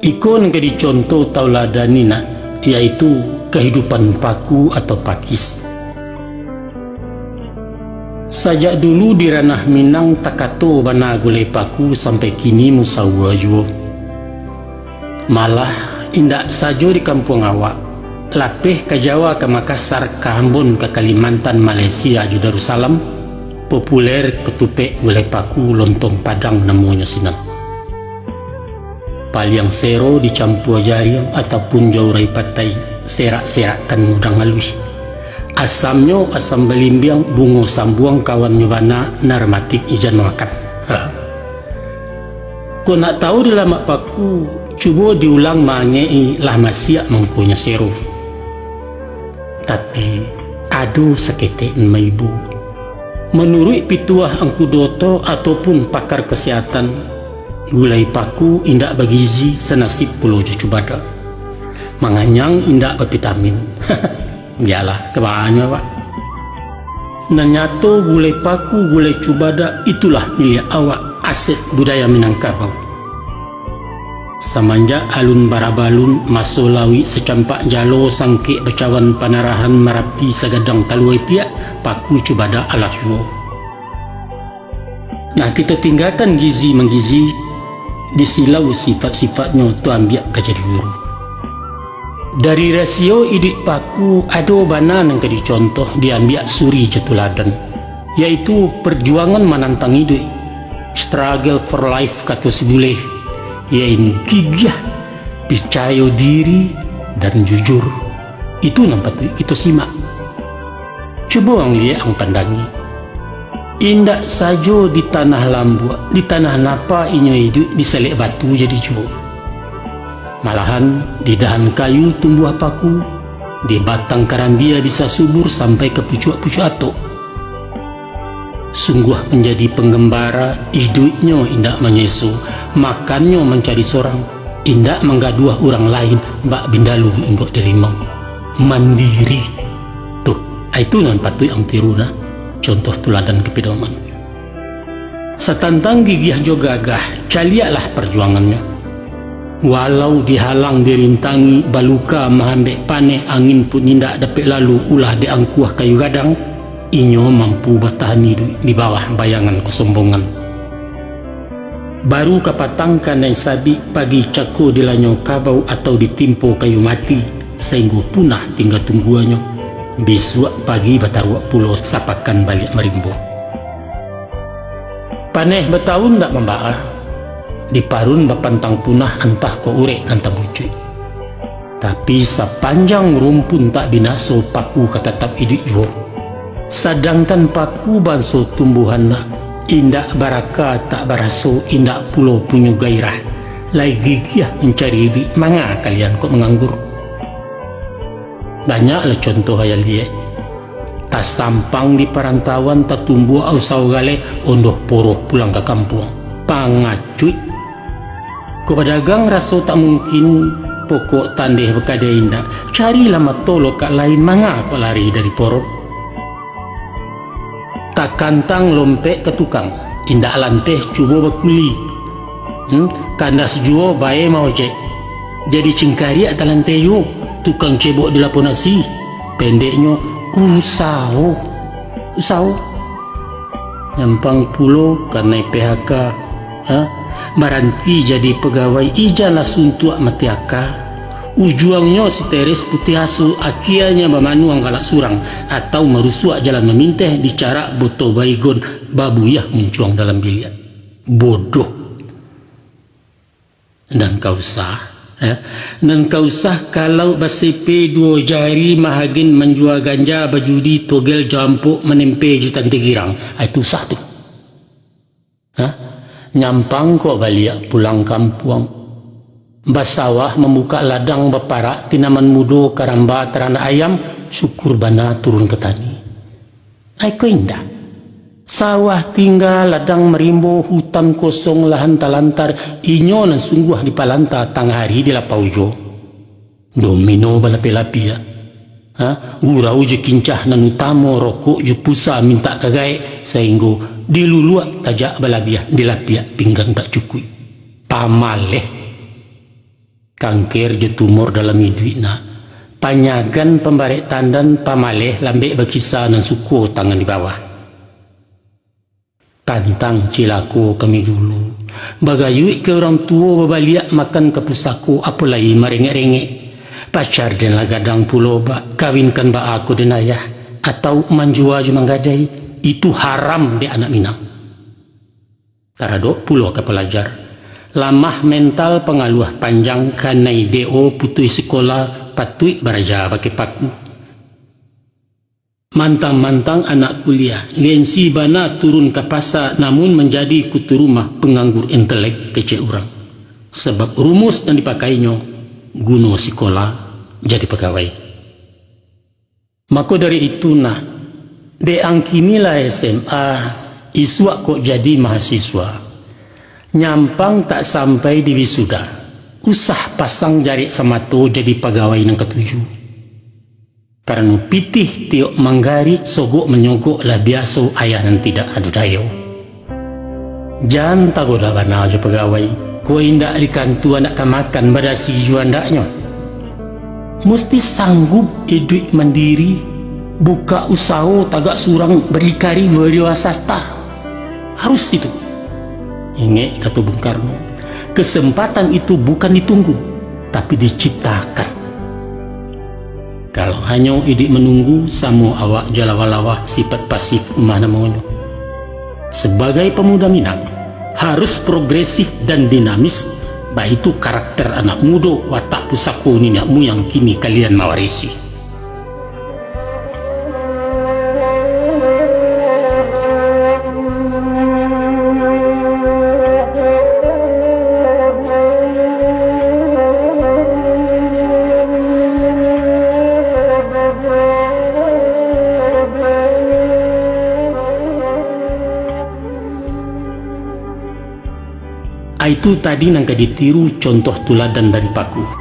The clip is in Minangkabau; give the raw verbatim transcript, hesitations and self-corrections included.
Iko nan ka dicontoh tauladani nak, yaitu kahidupan paku atau pakis. Sajak dulu di ranah Minang takato bana gulai paku sampai kini musaua juo. Malah, indak sajo di kampuang awak, lapeh ka Jawa, ka Makassar, ka Ambon, ka Kalimantan, Malaysia, jo Darussalam, populer katupek gulai paku lontong Padang namonyo sinan. Paliang sero dicampua jariang ataupun jo urai patai, serak-serakkan udang aluih. Asamnyo asam balimbiang, bungo sambuang kawannyo bana, narmatik ijan makan. Ha. Kok nak tahu di lamak paku, cubo diulang maangek-i, lah masiak mangkonyo sero. Tapi, ado saketek nan maibo. Manuruik pituah Angku Doto ataupun pakar kasihatan, gulai paku indak bagizi, sanasib pulo jo cubadak. Manganyang, indak bavitamin. Bialah, kabaanyo awak. Nan nyato, gulai paku, gulai cubadak, itulah miliak awak, aset budaya Minangkabau. Samanjak alun barabalun, maso lauik sacampak jalo, sangkek bacawan panarahan, Marapi sagadang talua itiak, paku cubadak alah juo. Nah, kito tinggakan gizi manggizi, disilau sifat-sifatnyo, tu ambiak ka jadi guru. Dari rasio iduik paku, ado bana nan ka dicontoh, diambiak suri jo tuladan, yaitu perjuangan manantang iduik, struggle for life, kato si buleh, yaitu gigiah, picayo diri, dan jujur. Itu nan patuik kito simak. Cubo ang liek, ang pandangi. Indak sajo di tanah lambuak, di tanah napa inyo iduik, di salek batu jadi juo. Malahan, di dahan kayu tumbuah paku, di batang karambia bisa subur sampai ka pucuak-pucuak atok. Sungguah manjadi panggambara, iduiknyo indak manyeso, makannyo mancari sorang, indak manggaduah urang lain, bak bindalu inggok di limau. Mandiri. Tuh, itu nan patuik ang tiru nah, contoh tuladan kapidoman. Satantang gigiah jo gagah, caliaklah parjuangannyo. Walau dihalang dirintangi, baluka maambek paneh, angin pun indak dapek lalu, ulah diangkuah kayu gadang, inyo mampu batahan iduik di bawah bayangan kasombongan. Baru kapatang kanai sabik, pagi cako dilanyau kabau atau ditimpo kayu mati, sainggo punah tingga tungguanyo, bisuak pagi bataruak pulo, sapakan baliak marimbo. Paneh batahun ndak mambaa, diparun bapantang punah, antah kok urek nan tabucuik. Tapi, sapanjang rumpun tak binaso, paku ka tatap iduik juo. Sadangkan paku banso tumbuahan nak, indak baraka, tak baraso, indak pulo punyo gairah, lai gigiah mancari iduik, manga kalian kok manganggur? Banyaklah contoh ayah liek. Tasampang di parantauan, tatumbuak usao galeh, ondoh poroh pulang ka kampuang. Pangacuik! Kok badagang raso tak mungkin, pokok tandeh bakadai indak, carilah mato lokak lain, manga kok lari dari porok. Takantang lompek ka tukang, indak lanteh cubo bakuli. Hmm, kandas juo bae maojek. Jadi cingkariak talanteh juo, tukang cebok di lapo nasi. Pendeknyo, usaho. Usaho. Nyampang pulo kanai P H K. Ha? Baranti jadi pagawai, ijanlah suntuak mati aka. Ujuangnyo si teres putiah asu, akianyo bamanuang galak surang, atau marusuak jalan maminteh, dicarak boto Baygon, babuyah muncuang dalam biliak. Bodoh. Nan ka usah, eh? Nan ka usah kalau basipe duo jari, mahagen manjua ganja, bajudi, togel, jampuk, manempe jo tante girang. Ah, itu usah tu. Ha? Nyampang kok baliak pulang kampuang. Basawah, mambukak ladang, baparak tinaman mudo, karamba taranak ayam, syukur bana turun ka tani. Ai ko indak. Sawah tingga, ladang marimbo, hutan kosong, lahan talantar, inyo nan sungguah dipalanta, tangah ari dilapau juo. Domino balapia-lapia. Ha? Gurau jo kincah nan utamo, rokok jo pusa mintak ka gaek, sainggo diluluak tajak balabiah, dilapiak pinggan tak cukuik. Pamaleh. Kanker jo tumor dalam iduik nak, panyagan pambarek tandan, pamaleh lambek bakisa nan suko tangan di bawah. Pantang cilako kami dulu, bagayuik ka urang tuo, babaliak makan ka pusako, apo lai marengek-rengek. Pacar den lah gadang pulo bak, kawinkan baa ko den ayah, atau manjua jo manggadai, itu haram dek anak Minang. Taradok pulo ka palajar, lamah mental, pangaluah panjang, kanai D O, putuih sikola, patuik baraja bakeh paku. Mantang-mantang anak kuliah, gengsi bana turun ka pasa, namun manjadi kutu rumah, panganggur intelek kecek urang. Sabab rumus nan dipakainyo, guno sikola, jadi pagawai. Mako dari itu nak, dek ang kini lah S M A, isuak kok jadi mahasiswa. Nyampang tak sampai di wisuda, usah pasang jarek samato, jadi pagawai nan katuju. Karano pitih tiok manggarik, sogok manyogok lah biaso, ayah nan tidak ado dayo. Jan tagoda bana jo pagawai, kok indak di kantua nak ka makan, badasi juo andaknyo. Musti sanggup iduik mandiri, bukak usaho tagak surang, bardikari wiraswasta. Harus itu. Ingek kato Bung Karno, kesempatan itu bukan ditunggu, tapi diciptakan. Kalau hanyo iduik manunggu, samo awak jo lawah-lawah, sifat pasif mah namonyo. Sabagai pamuda Minang, harus progresif dan dinamis, baitu karakter anak mudo, watak pusako niniak muyang kini kalian mawarisi. Itu tadi nan ka ditiru, contoh tuladan dari Paku.